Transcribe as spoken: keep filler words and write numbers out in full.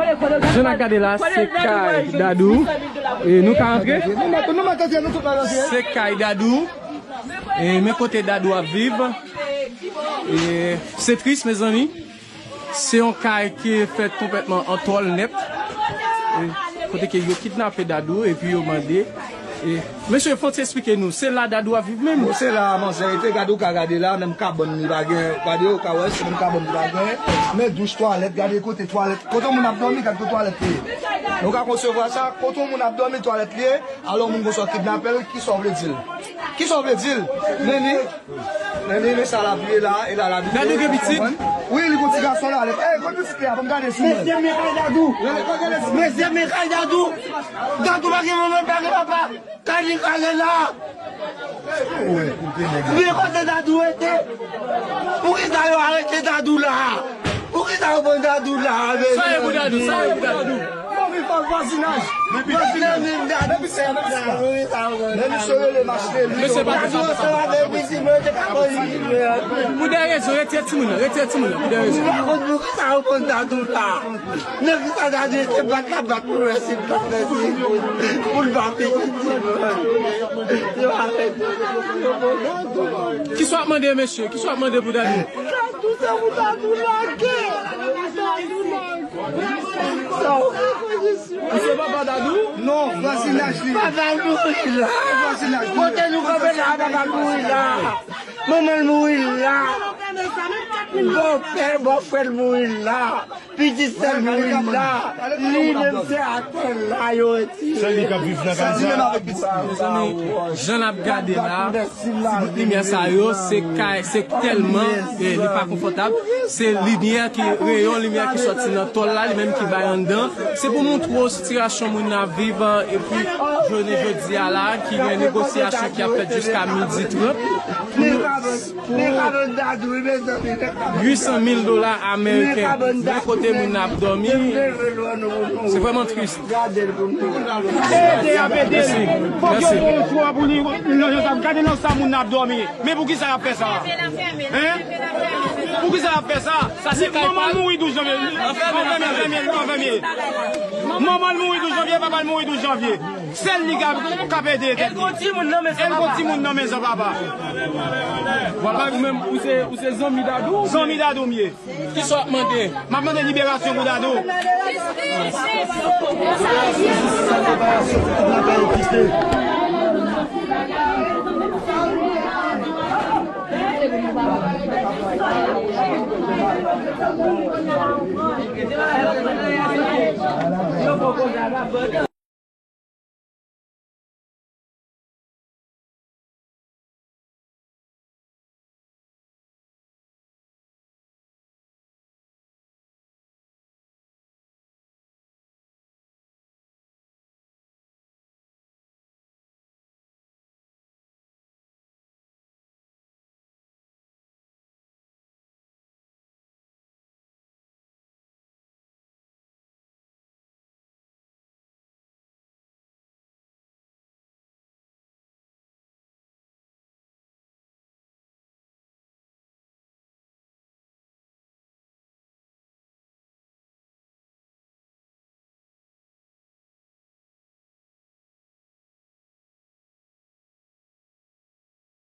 Jan n ap gade la, se kay Dadou. E nou ka antre? Nou mèt, nou mèt antre, nou tout mèt antre. Se kay Dadou. E men kote Dadou ap viv. E se tris, mezanmi. Se yon kay ki fèt konplètman an tòl nèt. E kote ke yo kidnape Dadou epi yo mande. E, mesye, fò w ti eksplike nou, se la Dadou ap viv menm? Bon, se la, manzè rete, gade, ou ka gade la, menm kabann li pa gen, gade, ou ka wè, se menm kabann li pa gen, men douch, twalèt, gade kote twalèt, kote moun ap dòmi, gade kote twalèt li ye. Nou ka konsevwa sa, kote moun ap dòmi, twalèt li ye, alò moun konsa kidnape l, kisa w vle di l? Kisa w vle di l? Neni, Neni, men sa l ap ye la, e la l abite. Dadou gen pitit? Wi, li gon ti gason la. Ey, kote pitit li a? Ban m gade sou mwen. Mesye, men kay Dadou. Mesye, men kay Dadou. Dadou pa gen manman, pa gen papa. Kay li kale la. Men kote Dadou rete? Poukisa yo arete Dadou la? Poukisa yo pran Dadou la? Sa ye pou Dadou? Sa ye pou Dadou? Fò vin fò vwazinaj. Vwazinaj vin Dadou. Depi se, depi se la. Depi se rele mache li. Mesye pa konsa. Pou de rezon, retire timoun nan, retire timoun nan, pou de rezon. Poukisa yo pran Dadou la? Nan kisa Dadou se bat la bat pou resi bat resi pou l pa pitit timoun. Yo arete. Yo pran Dadou. Kisa w ap mande, mesye? Kisa w ap mande pou Dadou? Dadou se pou Dadou lage. Dadou lage. Sa w. Ou se papa Dadou? Non, vwazinaj li. Papa l mouri la. Vwazinaj li. Kote nou kanpe la, papa l mouri la. Manman l mouri la. Bòpè, bòfrè l mouri la. Pitit sè l mouri la. Li menm se atè la yo retire. Se li k ap viv nan kay sa. Mezanmi, jan n ap gade la, ti bout limyè sa yo, se kay, se tèlman, eh, li pa konfòtab. Se limyè ki, reyon limyè ki sòti nan tòl la, li menm ki bay anndan. Se pou montre w sitiyasyon moun nan ap viv, epi jounen jodi a la, ki gen negosyasyon ki ap fèt jiska midi trant. Pou nou, uit san mil dola ameriken, men kote moun nan ap dòmi, se vrèman tris. Ede y ap ede l. Fòk yo pran yon chwa pou li, nan jan sa. Gade nan sa moun nan ap dòmi. Men poukisa y ap fè sa? Hein? Poukisa y ap fè sa? Sa se kay pa l. Manman l mouri douz janvye. Anfèmen l, anfèmen l, anfèmen l. Manman l mouri douz janvye, papa l mouri douz janvye. Sèl li k ap, k ap ede tèt li. E l gon timoun nan men sa, papa. Vwala, ou menm, ou se, ou se zanmi Dadou? Zanmi Dadou m ye. Kisa w ap mande? M ap mande liberasyon pou Dadou.